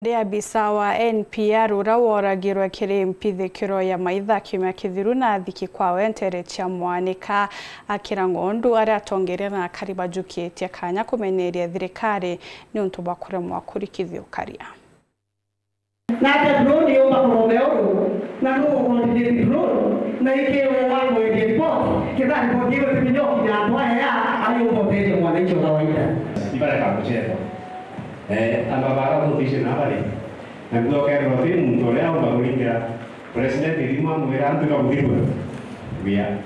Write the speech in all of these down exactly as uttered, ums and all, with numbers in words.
Ndi abisa wa N P R uria woragirwe kiri mpithikiro ya maitha kiumia kithiru na athiki kwawe nteere cia Mwanika, akira ng'ondu aria atongeria na akari bajukitie kanya kumeneria thirikari niuntu bwa kuremwa kurikithia ukaria. Na ati drone yumba kuromea uru, na nugu coordinate drone, na ikiwa wa mwendia report, kenda report iwe timinyoki na antu aya, ari uboteria mwananchi wa kawaida. Ibareka muchezo. Eh, amba bara tutishe na bari. Na ndio kero ti muntu uria umba kuringira president irimu amwira antu ka muthirwe. Bia.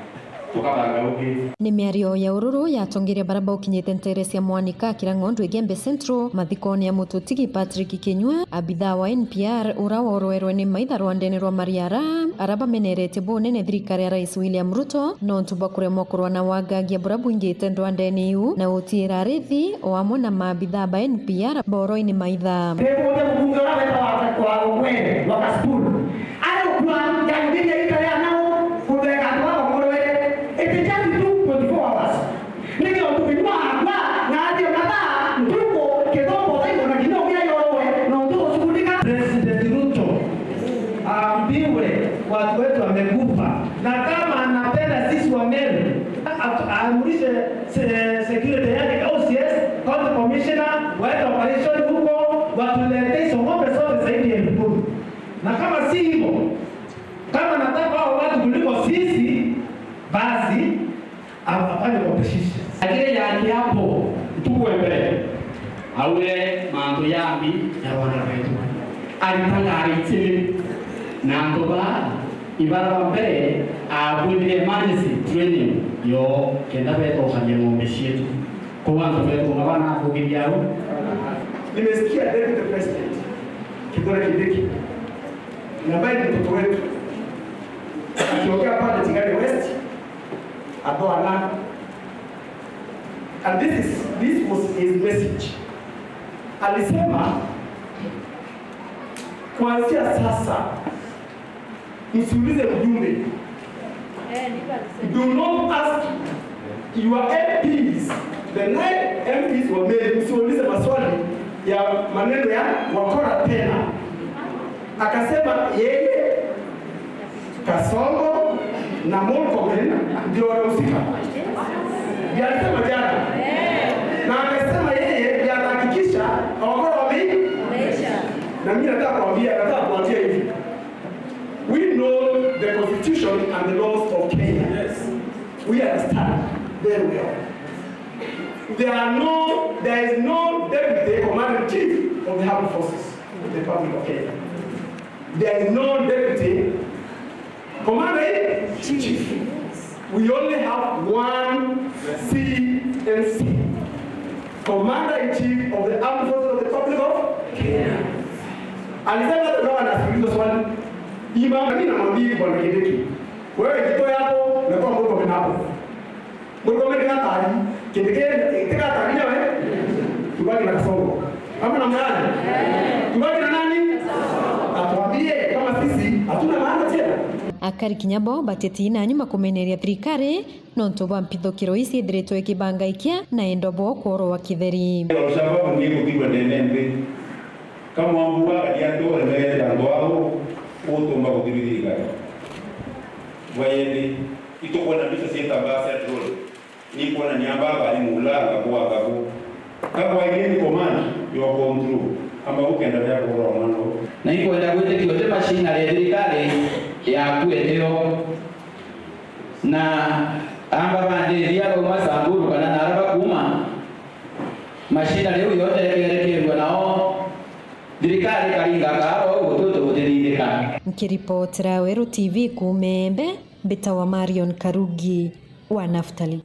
Tukabanga ungi. Ni miario ya ururu yatongeria bara baukinyite nteere cia Mwanika kira ng'ondu Igembe Central, mathikone ya mututigi Patrick Kinyua, abithaa wa N P R uria worwerwe ni maitha rwandene rwa Mariara, ara bamenerete bunene thirikari ya Rais William Ruto, nontu bwa kuremwa kurwa na wagagia buria bwingite ndwandene iu, na utiira arithi, o amwe na maabithaa ba N P R boroini maitha. Teburia mubunge uria wetagwa wa, wa Ugwere, wa Kasipul. Ari ukua, ngai biria itare anao, kutheka antu aba murwere. It is just two twenty-four hours. Nikio ntukinywa akwa, na athie mathaa, ntuku, kithombo, thaigo, na kinya ugia yorowe, nontu gucukunika. President Ruto aambiwe watu wetu wamekufa. Na kama anapenda sisi wa Meru, atu-, aamurishe se-, security yake, O C S, county commissioner, waende operation huko, watuletee hizo ng'ombe zote zaidi ya elfu kumi. Na kama si hivyo, kama nataka hao watu kuliko sisi, basi afanye competition. Lakini ya kiapo, ntuku ya mbere, aure mantu yambi ya wana wetu. Aritaga ari chini, na antu ba ibara ba mbere, abwirire emergency training yo, kenda betokania ng'ombe cietu. Kwa antu betu, ngabana kugiria au. Nimesikia Deputy President Kithure Kindiki, na ambaye ni mtoto wetu, akiongea pale Tigania West, Adoana. And this is, this was his message. Alisema, kuanzia sasa, msiulize mjumbe. Do not ask your M Ps, the nine M Ps wa Meru, msiulize maswali ya maneno ya wakora tena. Akasema yeye, Kasongo na Murkomen ndio wanahusika. Ndio alisema jana. Na akasema yeye ndio atahakikisha wakora wame-, na mimi nataka kuambia, nataka kuambia hivi. We know the constitution and the laws of Kenya. Yes. We understand very well. There are no, there is no deputy commander in chief of the armed forces of the Republic of Kenya. There is no deputy commander in chief. We only have one C M C, commander in chief of the armed forces of the Republic of Kenya. Alisema hata kama anasikiliza swali, hii mambo mimi namwambia hivi, Bwana Kindiki, wewe jitoe hapo na kwa Murkomen hapo. Murkomen ni hatari, Kindiki, Kindiki hatari nawe. Tubaki na Kasongo. Ama namna gani? Tubaki na nani? Atuambie kama sisi hatuna maana tena. Akari kinya bo bateti na nyuma kumeneria thirikari nontu bwa mpithukiro ii ciithiritwe ikibangaikia na endo bo kworowa kitheri. Shababu ni gutigwa ndene nthi. Kamwambu wa gati antu uremerete antu ao utumba guthirithia igari. Bwa yendi, itukwona mbica cietambaa cia drone. Nikwona ni amba bari mula ngabu, ngabu. Kakwa igeni command your control. Amba ukenda bia kurora mwana uyu. Na ikwenda gwitikia uti machinery ya thirikari yaku eteo. Na amba bandithia bauma Samburu kana nara bakuuma, machinery iu yonthe ikerekerua nao. Thirikari ikaringa kaaro au gututu gutithithika. Nkiripotera Weru T V kuuma Embe, mbitawa Marion Karugi wa Naftali.